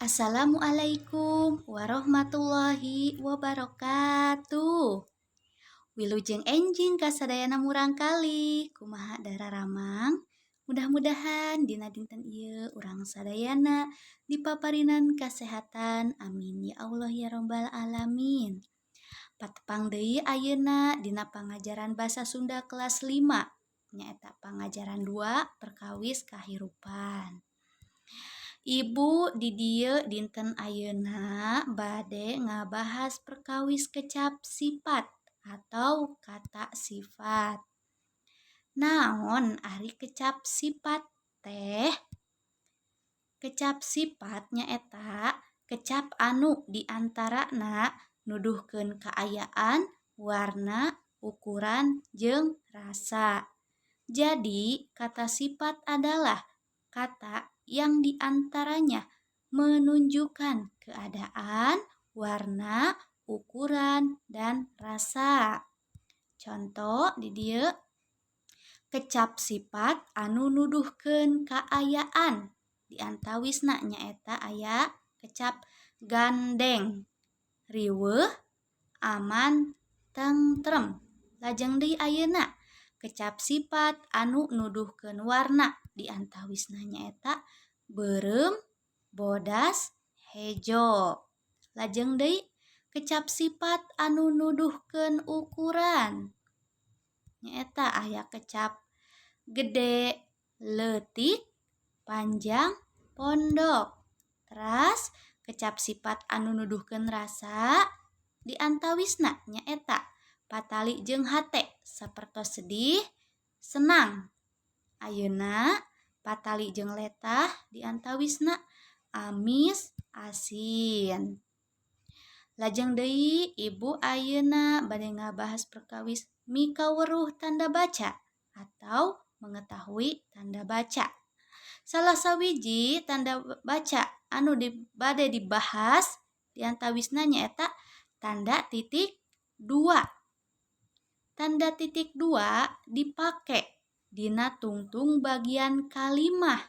Assalamualaikum warahmatullahi wabarakatuh. Wilujeng enjing kasadayana murangkalih, kumaha dararamang? Mudah-mudahan dina dinten ieu urang sadayana dipaparinan kasehatan, amin ya Allah ya robbal alamin. Patepang deui ayeuna dina pangajaran basa Sunda kelas 5, nyaeta pangajaran 2, perkawis kahirupan. Ibu di dieu dinten ayeuna bade ngabahas perkawis kecap sifat atau kata sifat. Naon ari kecap sifat teh? Kecap sifat nyaeta kecap anu diantarana nuduhkeun kaayaan, warna, ukuran, jeung rasa. Jadi, kata sifat adalah kata yang diantaranya menunjukkan keadaan, warna, ukuran, dan rasa. Contoh di dieu, kecap sifat anu nuduhkeun kaayaan diantawisna nyaeta aya kecap gandeng, riweuh, aman, tentrem. Lajeng deui ayeuna kecap sifat anu nuduhkeun warna diantawisna nyaeta beureum, bodas, hejo. Lajeng deui kecap sifat anu nuduhkeun ukuran nyaeta aya kecap gede, leutik, panjang, pondok. Teras kecap sifat anu nuduhkeun rasa diantawisna nyaeta patali jeung hate, sapertos sedih, senang. Ayeuna patali jeung letah diantawisna amis, asin. Lajeng deui Ibu ayeuna bade ngabahas perkawis mikaweruh tanda baca atau mengetahui tanda baca. Salah sawiji tanda baca anu bade dibahas diantawisna nyaeta tanda titik dua. Tanda titik dua dipake dina tungtung bagian kalimah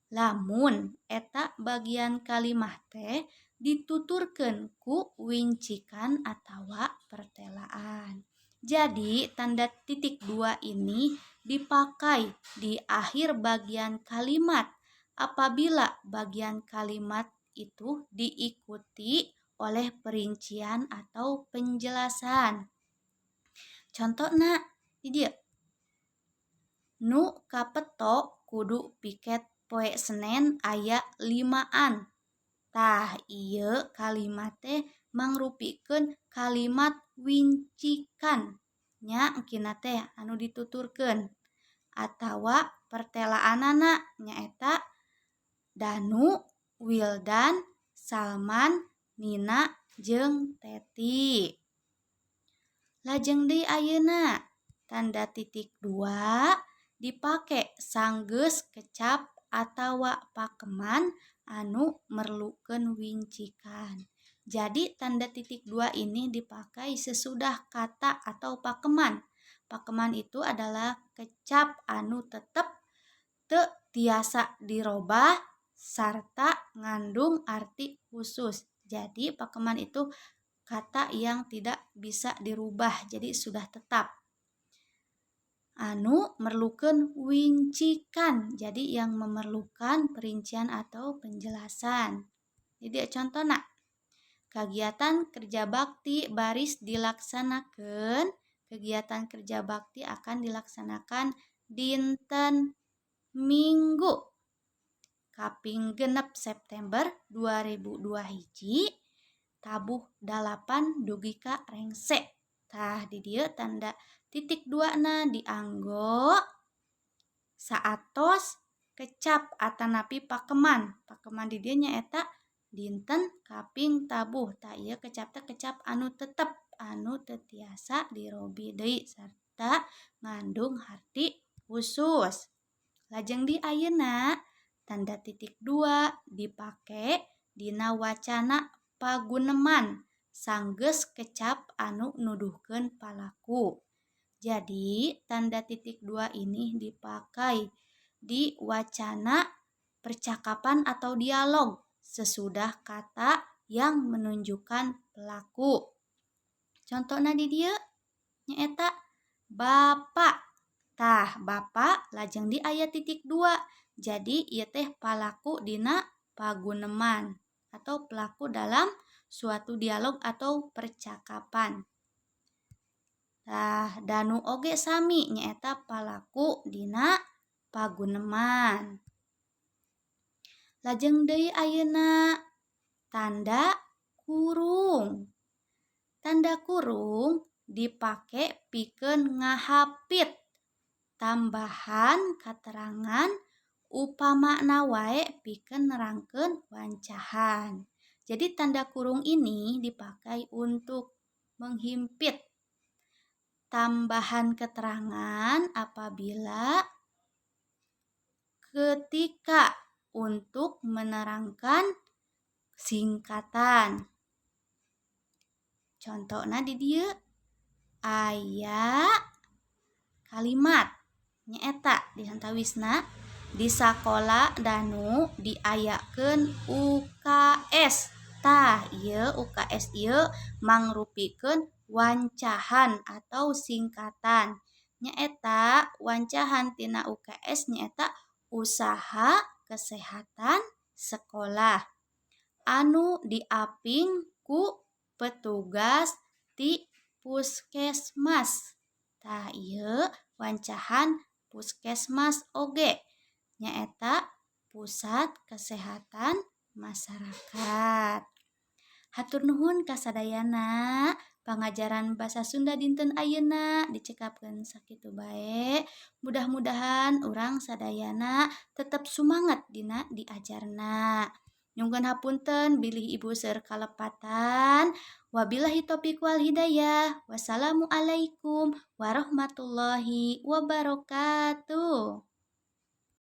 lamun eta bagian kalimah teh dituturkeun ku wincikan atawa pertelaan. Jadi, tanda titik dua ini dipakai di akhir bagian kalimat apabila bagian kalimat itu diikuti oleh perincian atau penjelasan. Contohna di dieu. Nu kapeto kudu piket poe Senen aya limaan. Tah, ieu kalimat teh mangrupikeun kalimat wincikan nya, engkina teh anu dituturkeun atawa pertelaanana nyaeta Danu, Wildan, Salman, Nina jeung Teti. Lajeng deui ayeuna tanda titik dua dipake sanggeus kecap atawa pakeman anu merlukeun wincikan. Jadi, tanda titik dua ini dipakai sesudah kata atau pakeman. Pakeman itu adalah kecap anu tetep teu tiasa dirobah sarta ngandung arti khusus. Jadi, pakeman itu kata yang tidak bisa dirubah, jadi sudah tetap. Anu merlukeun wincikan, jadi yang memerlukan perincian atau penjelasan. Jadi, contohna, kegiatan kerja bakti baris dilaksanakan, kegiatan kerja bakti akan dilaksanakan dinten Minggu kaping 6 September 2002 hiji tabuh 8 dugi ka rengse. Tah, di dieu tanda titik dua na dianggo saatos kecap atanapi pakeman. Pakeman di dieu nyaeta dinten kaping tabuh. Tah, ieu kecap teh kecap anu tetep, anu teu tiasa dirobi deui sarta ngandung harti khusus. Lajeng di ayeuna tanda titik dua dipake dina wacana paguneman sanggeus kecap anu nuduhkeun palaku. Jadi, tanda titik dua ini dipakai di wacana percakapan atau dialog. sesudah kata yang menunjukkan pelaku. Contohna di dieu nyaeta bapak. Tah, bapak lajeng di aya titik dua. Jadi ieu teh palaku dina paguneman atau pelaku dalam suatu dialog atau percakapan. Tah, Danu oge sami nyaeta palaku dina paguneman. Lajeng deui ayeuna tanda kurung. Tanda kurung dipake pikeun ngahapit tambahan katerangan upamana wae pikeun nerangkeun wancahan. Jadi tanda kurung ini dipakai untuk menghimpit tambahan keterangan apabila ketika untuk menerangkan singkatan. Contohna di dieu aya kalimat nyaeta di antawisna di sakola Danu diayakeun UKS. Tah, ieu UKS ieu mangrupikeun wancahan atau singkatan. Nyaeta wancahan tina UKS nyaeta usaha kesehatan sekolah anu diaping ku petugas ti puskesmas. Tah, ieu wancahan puskesmas oge nyaeta pusat kesehatan masyarakat. Hatur nuhun kasadayana, pangajaran basa Sunda dinten ayeuna dicekapkeun sakitu bae. Mudah-mudahan urang sadayana tetep sumanget dina diajarna. Nyungkeun hapunten bilih ibu seueur kalepatan. Wabillahi taufiq wal hidayah. Wassalamualaikum warahmatullahi wabarakatuh.